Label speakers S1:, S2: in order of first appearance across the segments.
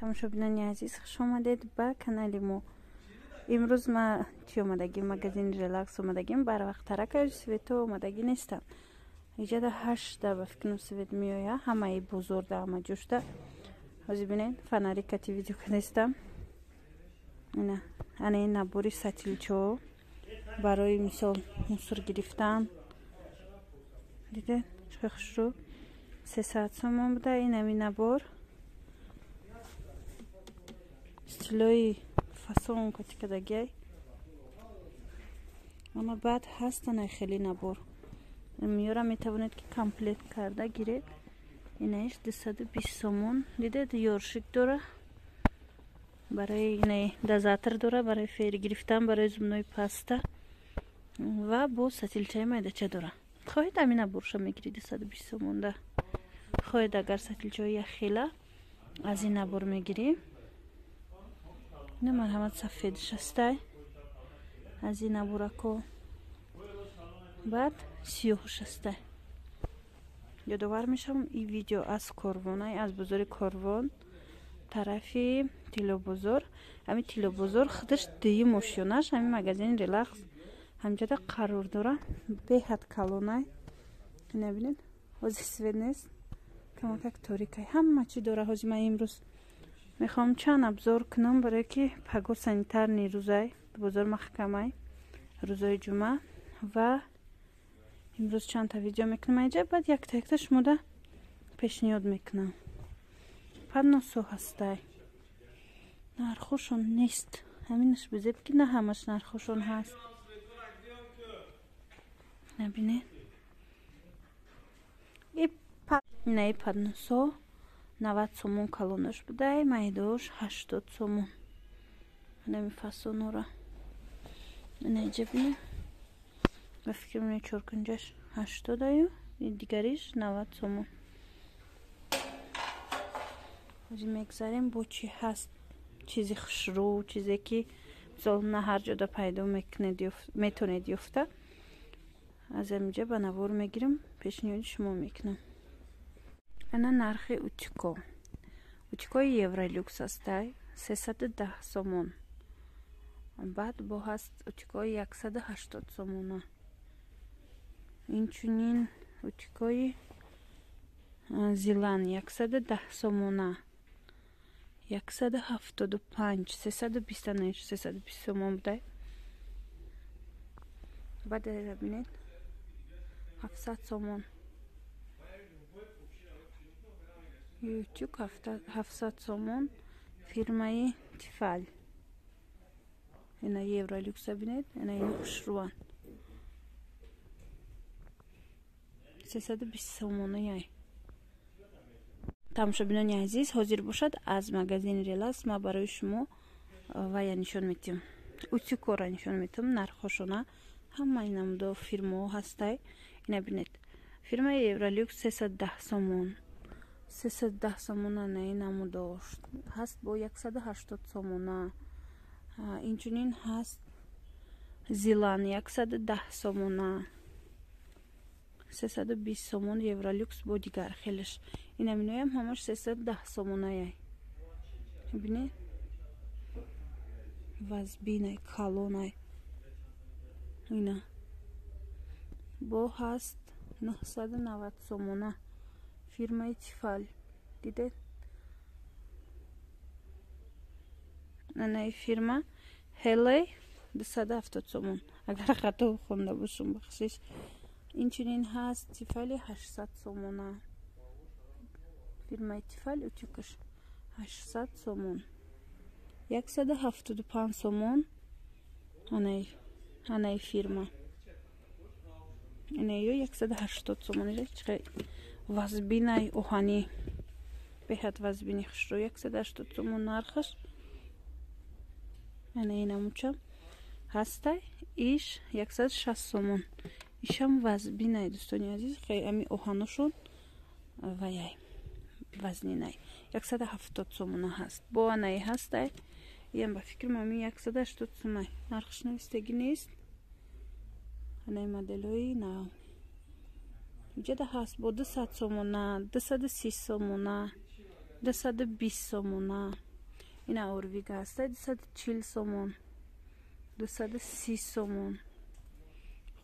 S1: Тамошобинони азиз, хуш омадед ба канали мо. Имрӯз ма чӣ омадагим? Магазини «Релакс» омадагим. Барвақттарак свето омадагӣ нестам. Иҷада 8-да ба фикрам свет меоя ҳамаи бозорда, ҳама ҷошта. Ҳозир бинед, фонарикати видео кардастам. Ина, ана ин набори сатилчо барои мисол мусор гирифтан. Дидед, чӣ хушрӯ, 300 сомон буда. Инами набор стилои фасон катикадагиай. Ама баъд ҳастанай хеле набор миёра, метавонед ки комплект карда гиред. Инаиш 220 сомон. Дидед, ёршик дора, барои инаи дозатор дора, барои фер гирифтан, барои зубной паста ва бо сатилчаи майдача дора. Хоҳед, ҳамин наборша мегиред 220 сомонда. Хоҳед, агар сатилчаҳои яхела аз ин набор мегирӣ. Ина, марҳамат, сафедш ҳастай аз ин наборако, баъд сиёҳуш ҳастай. Ёдовар мешавам, ин видео аз Корвонай, аз бозори Корвон, тарафи Тиллобозор. Ҳамин Тиллобозор худаш дуюм ошёнаш ҳамин магазини «Релакс» ҳамҷода қарор дора. Беҳад калонай. Ина бинед, ҳозир свет нест, камакак торикай. Ҳама чӣ дора. Ҳозир ман имрӯз мехоҳам чанд обзор кунам, барое ки паго санитарный рӯзай, бозор маҳкамай рӯзои ҷумъа. Ва имрӯз чандта видео мекунам айҷа, баъд якта якта шумода пешниҳод мекунам. Подносо ҳастай, нархошон нест. Ҳаминаш безеб, ки на ҳамаш нархошон ҳаст. Набинед, инаи подносо 90 сомон калонош будай, майдош 80 сомон. Анами фасонора инаиҷа бинед, ба фикри ман чоркунҷаш 80-аю, дигариш 90 сомон. Ҳозир мегзарем, бо чӣ ҳаст, чизи хушрӯ, чизе ки мисол на ҳар ҷода пайдо мекунед, метавонед ёфта. Аз ҳаминҷа ба навор мегирам, пешниҳоди шумо мекунам. Ана нархи утюго. Утюгои «Евролюкс» ҳастай 310 сомон. Баъд бо ҳаст утюгои 180 сомона. Инчунин утюгои «Зилан» 110 сомона, 175, 320, 320 сомон будай. Баъд бинед, 700 сомон утюг, 700 сомон, фирмаи «Тефал». Ина «Евролюкса» бинед, ина ина хушрӯан, 320 сомонаяй. Тамошобинони азиз, ҳозир бошад, аз магазини «Релакс» ма барои шумо вая нишон метиҳам, утюгора нишон метиҳам, нархҳошона. Ҳамаи намудо фирмаҳо ҳастай. Ина бинед, фирмаи «Евролюкс» 310 сомон, 310 сомона. Наи намудош ҳаст бо 180 сомона. Инчунин ҳаст «Зилан» 110 сомона, 320 сомон «Евролюкс» бо дигар хелаш. Инаминоям ҳамаш 310 сомонаяй. Бинед, вазбинай, калонай. Ина бо ҳаст 990 сомона, фирмаи «Тифал». Дидед, анаи фирма «Хелей» 270 сомон, агар хато хонда бошам, бахшиш. Инчунин ҳаст «Тифали» 800 сомона, фирмаи «Тифал» утюгаш 800 сомон, 175 сомон. Анаи фирма инаё 180 сомон. Вазбинай, оҳанӣ, беҳад вазбини хушрӯ, 180 сомон нархаш. Ана инамуча ҳастай, иш 160 сомон. Ишам вазбинай, дӯстони азиз, ами оҳаношон ваяй, вазнинай. 170 сомона ҳаст. Бо анаи ҳастай, иам ба фикрам ами 180 сомай, нархш навистагӣ нест. Анаи моделҳои нав иҷода ҳаст бо 200 сомона, 230 сомона, 220 сомона. Ина орвига ҳаста 240 сомон, 230 сомон.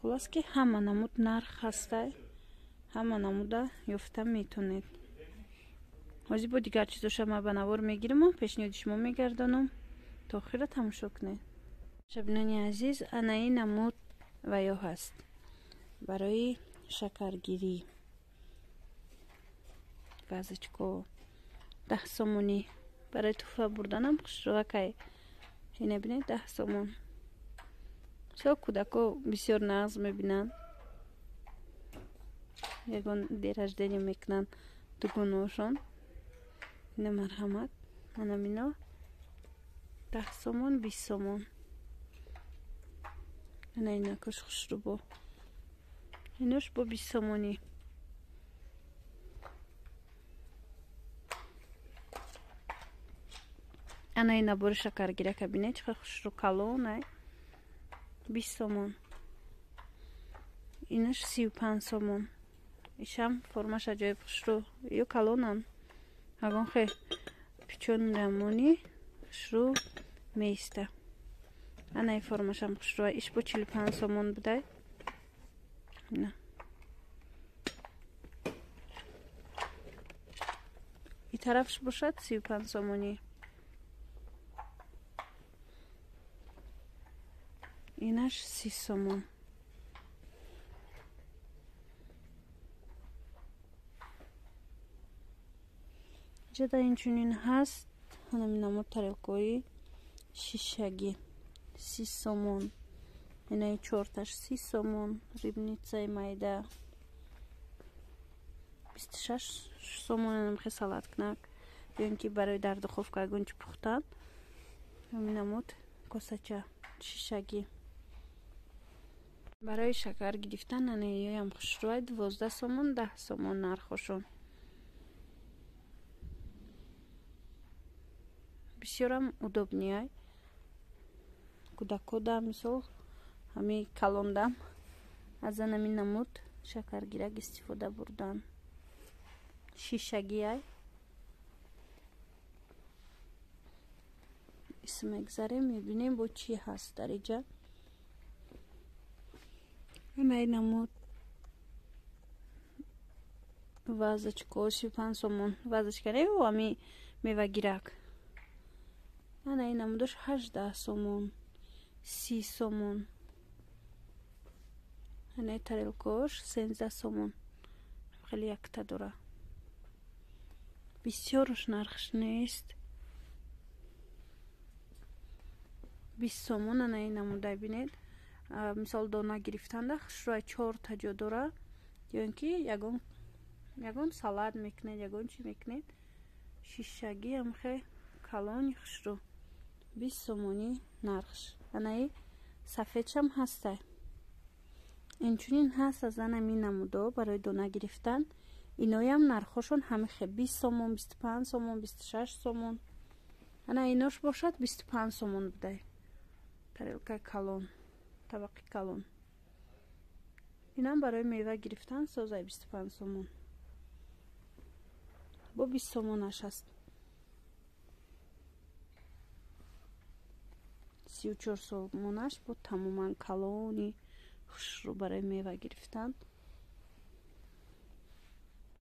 S1: Хулос ки ҳама намуд нарх ҳаста, ҳама намуда ёфта метонед. Ҳозир бо дигар чизоша ма ба навор мегириму пешниҳоди шумо мегардонам. То охира тамошо кунед. Шабинони азиз, ана ин намуд ваё ҳаст барои шакаргирӣ. Вазочко 10 сомонӣ. Барои туҳфа бурданам хушрӯакай. Ина бинед, 10 сомон. Мисол кӯдако бисёр нағз мебинанд, ягон день рождения мекунанд дугонаошон. Ина марҳамат, анамино 10 сомон, 20 сомон. Ана инакош хушрӯ бо. Инош бо 20 сомонӣ. Ана ин набори шакаргирака бинед, чӣ қадр хушрӯ калон ай. 20 сомон. Инаш 35 сомон. Ишам формаш аҷоиб хушрӯ. Ё калонан. Ягон хе пичон рамони хушрӯ меиста. Ана ин формашам хушрӯ. Иш бо 45 сомон будай. На. И тарафш бошад 35 сомонӣ. Инаш 30 сомон. Ҷада инчунин ҳаст ҳанами намуд тарелкои шишагӣ 30 сомон. Инаи чорташ 30 сомон. Рибницаи майда 26 сомон. Анамхе салаткнак ё ин ки барои дар духовка ягон чи пухтан. Ҳамин намуд косача шишагӣ. Барои шакар гирифтан анаиёям хушрӯай 12 сомон, 10 сомон нархошон. Бисёрам удобниай. Кӯдакода мисол ҳами калондам аз анами намуд шакаргирак истифода бурдан. Шишагиай. Исм мегзарем, мебинем бо чӣ ҳаст дар иҷа. Анаи намуд вазочко 35 сомон. Вазочка не, ами мевагирак. Анаи намудош 18 сомон, 30 сомон. Анаи тарелкош 13 сомон. Хеле якта дора. Бисёрш нархш нест. 20 сомон анаи намуда бинед. Мисол дона гирифтанда хушрӯай 4 та ҷо дора. Ё ин ки ягон салат мекунед, ягон чи мекунед. Шишагӣ амхе калони хушрӯ. 20 сомонӣ нархш. Анаи сафедшам ҳастай. Инчунин ҳаст аз анами намудо барои дона гирифтан. Иноям нархошон ҳамихе 20 сомон, 25 сомон, 26 сомон. Ана инош бошад 25 сомон будай. Тарелкаи калон, табақи калон. Инам барои мева гирифтан созай 25 сомон. Бо 20 сомонаш ҳаст. 34 сомонаш бо тамоман калони хушрӯ барои мева гирифтан.